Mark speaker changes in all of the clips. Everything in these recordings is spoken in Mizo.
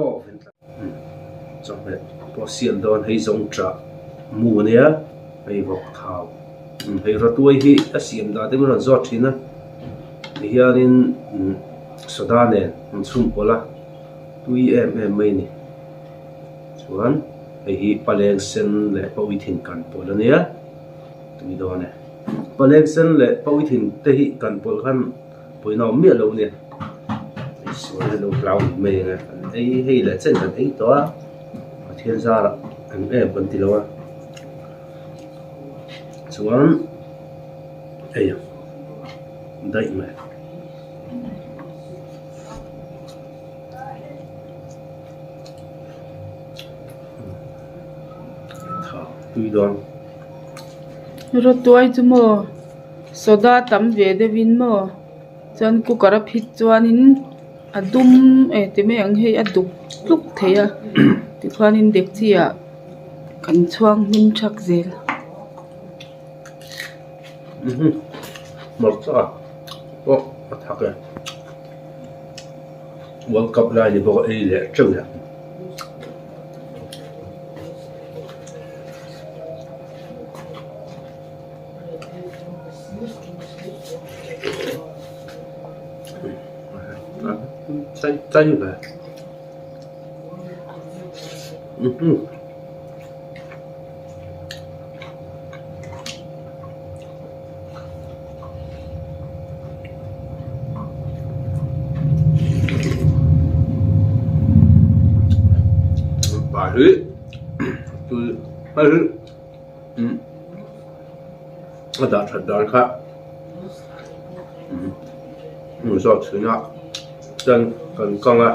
Speaker 1: aw. Chawhmeh pawh siam dawn hei zawng tah mu ania hei vawk thau hei rawtuai hi a siam dan te min rawn zawt thin a tihianin soda nen an chhum pawlh a tui em em mai a ni chuan hei hi paleng sen leh pawithin kan pawlh ania tui dawn e paleng sen leh pawithin te hi kan pawlh khan. Pawina awm miah lo nia sual hi lo hlau ni mai ang e kan ei hei leh chen kan ei tawh a Pathian zarah eng em kan ti lo a chuan hei daih mai. Tha tui dawn.
Speaker 2: Rawtuai chu maw? Soda tam ve deuhin maw chuan cooker a phit chuanin a dum e ti mai ang hei a duk tluk thei a tikhuanin dekchi ah kan chhuang hmin thak zel.
Speaker 1: Hmarcha pawh a thak e world cup lai ni bawk a ei leh teuh la. Chai ve Pa hi tui hei hi. Umm a dah that dan kha umm hmun zawk chhun a chuan kan kang a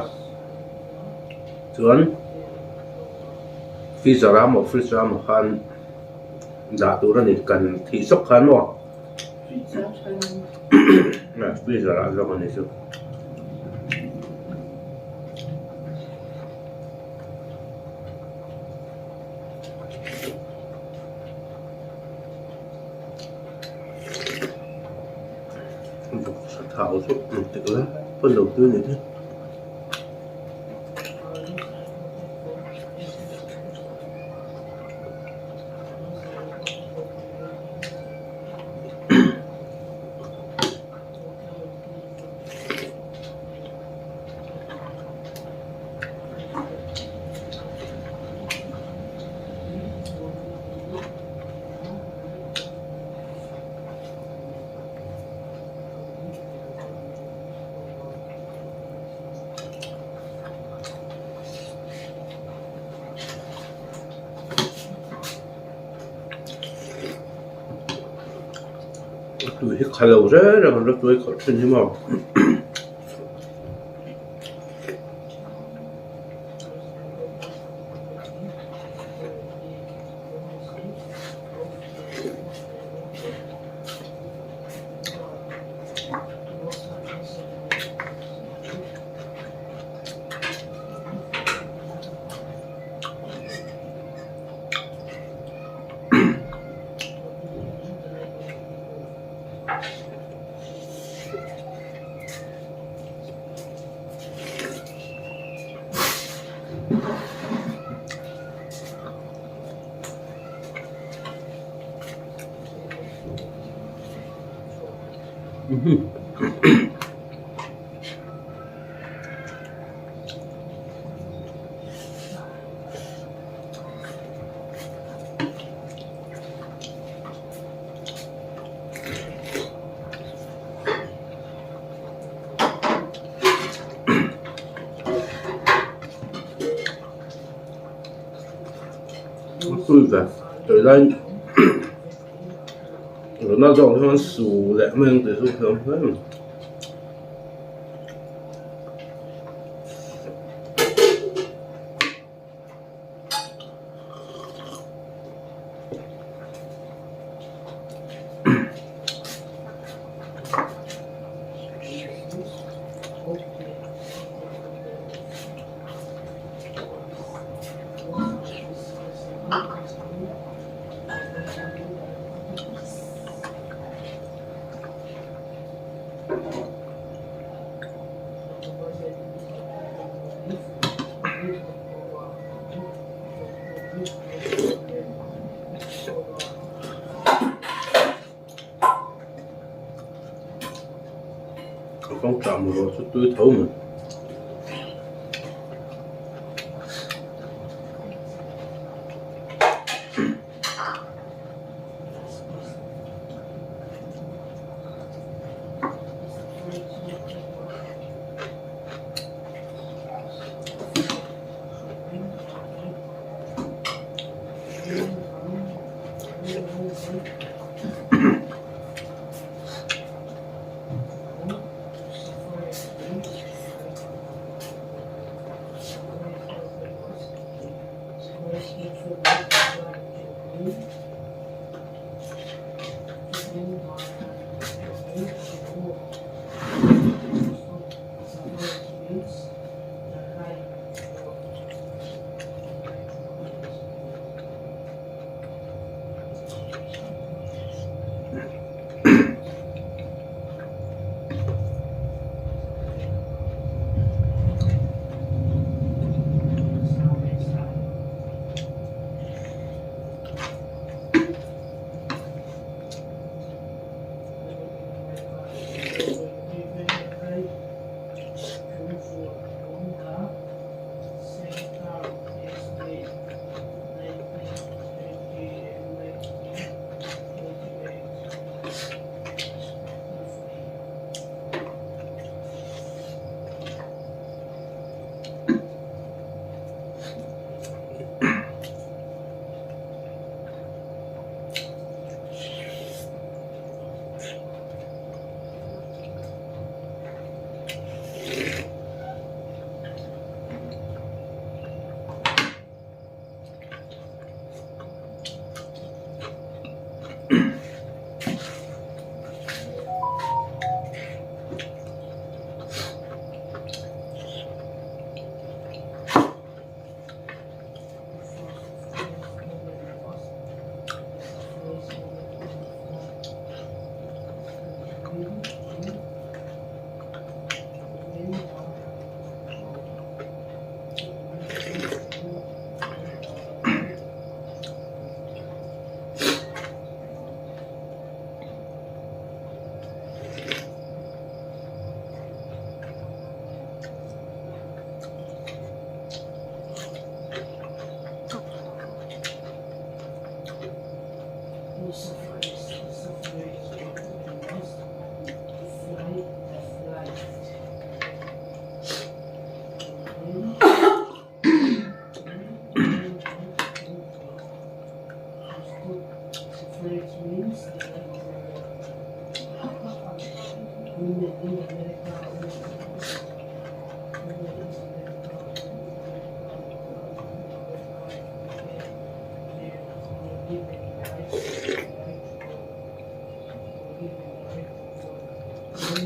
Speaker 1: chuan freezer ah emaw fridge ah emaw khan dah tur a ni kan thih sawk khan maw freezer ah zawk a ni chu. Thau chu engtik lai pawn lo tui ni te. Tui hi kha lo reng reng an la tuai khawlh thin hi maw. Tui ve tui laiin Ronaldo ang hian su leh mai ang tih chu thiam hle a ni. Zawngṭah mu rawh chu tui tho mai.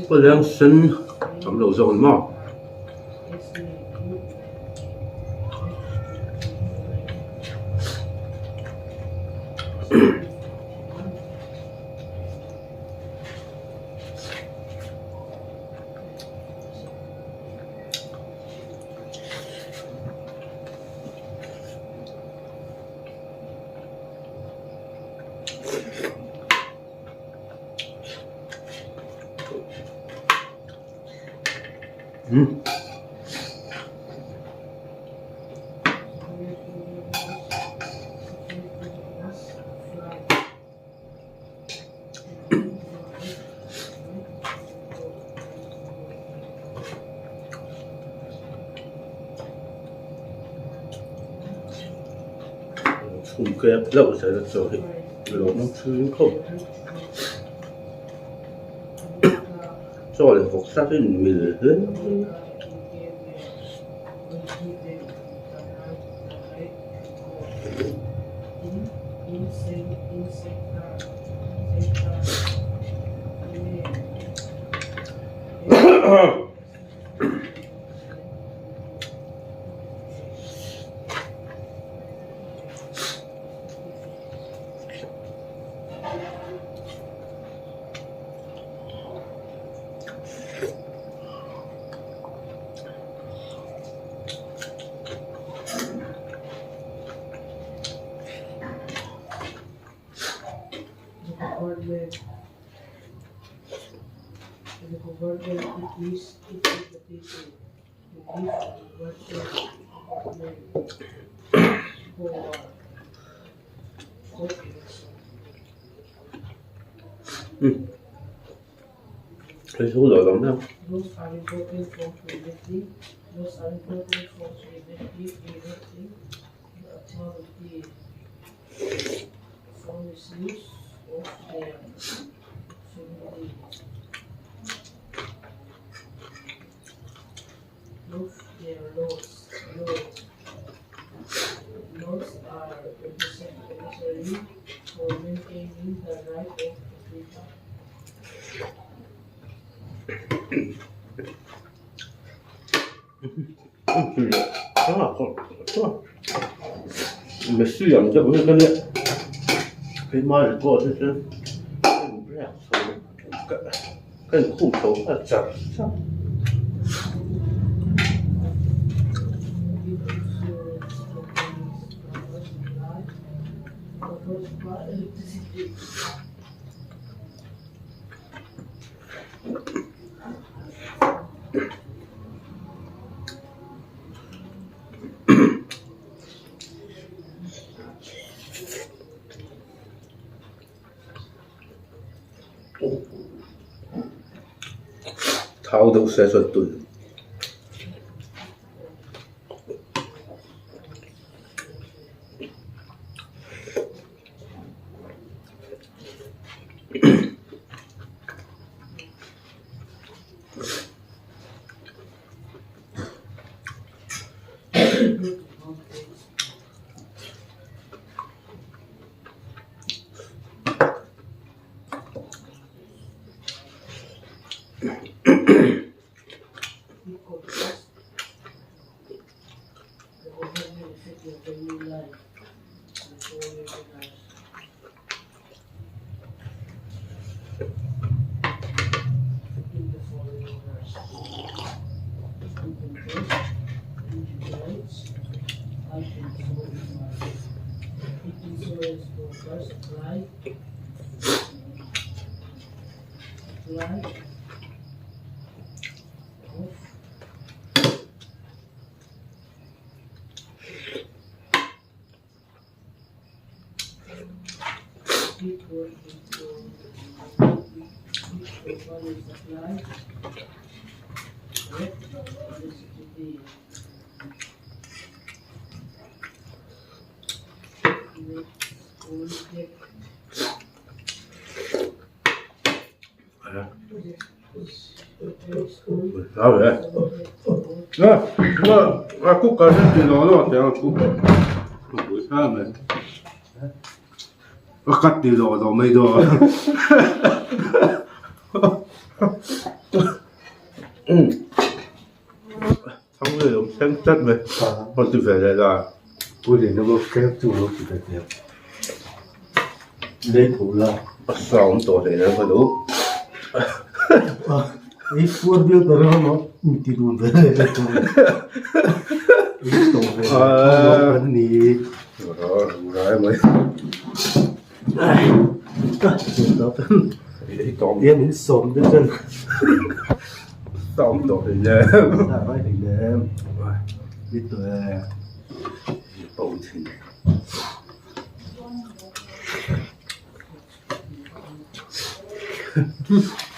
Speaker 1: Pawleng sen tam lo zawk ani maw. Hmm. Chhum kep deuh zel chaw hi lawm thin khawp. Chaw leh vawk sa chu inmil hle mai. Hei chu lo lam deuh. Messi ang deuh hi ka nia keimah record hi chuan ka in break chho ka in khum chho nghal char char. Thau deuh se chuan tui.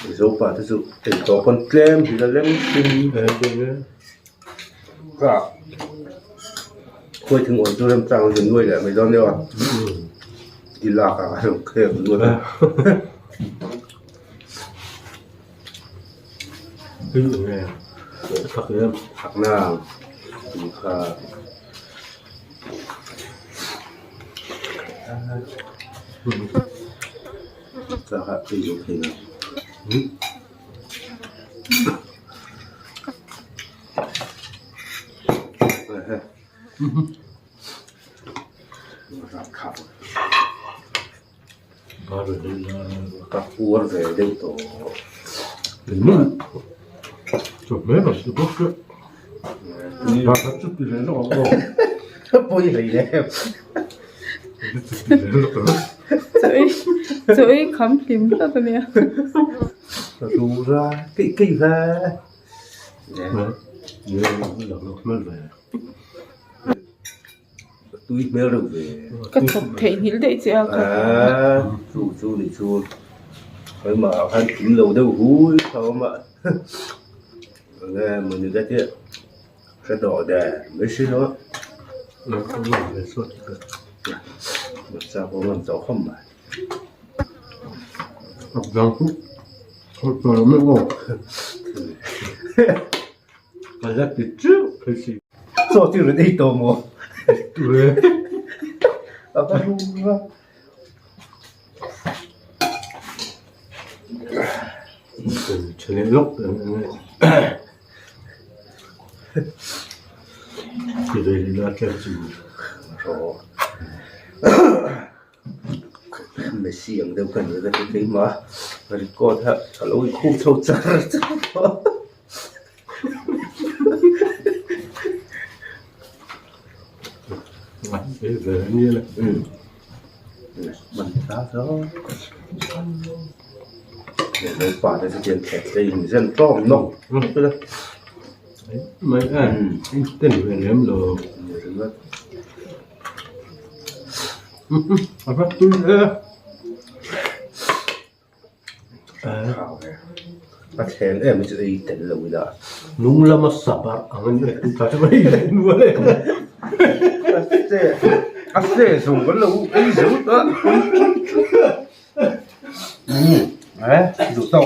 Speaker 1: Mizopa te chu ei tawh pawn tlem hi la leng hlim ka khawi thing awm chu remchang a nuai leh mai dawn deuh a i lak ah a lo khek luat a. Thakna tih kha. Ka puar ve deuh tawh. Pawi hlei le.
Speaker 2: Chawi kham hlim tak a nia.
Speaker 1: Rura keih keih ve. Tui hmel reuh ve.
Speaker 2: Ka chhawp theihnghilh daih che a ka.
Speaker 1: Aaa chu chu nih chu keimah ah khan kim lo deuh hui kha awm a enge mawni ka tih hre tawh der mai si lo a. Chak awm ang tawh khawp mai. Ka la ti teuh phei si. Chaw chu rawn ei tawh maw? A va rum a.
Speaker 3: Tha leh lawk ang ang e. Ti ve leh la tlem chu.
Speaker 1: Rawh. Messi ang deuh ka ni ka ti keimah record a ka lo inkhum chho char char a. A thleng em chu ei tel lo ila.
Speaker 3: Nung lama sabar ang a ni e, ta mai nual e.
Speaker 1: A se a se zawng kan lo ei zo ta. Umm eh duh tawk.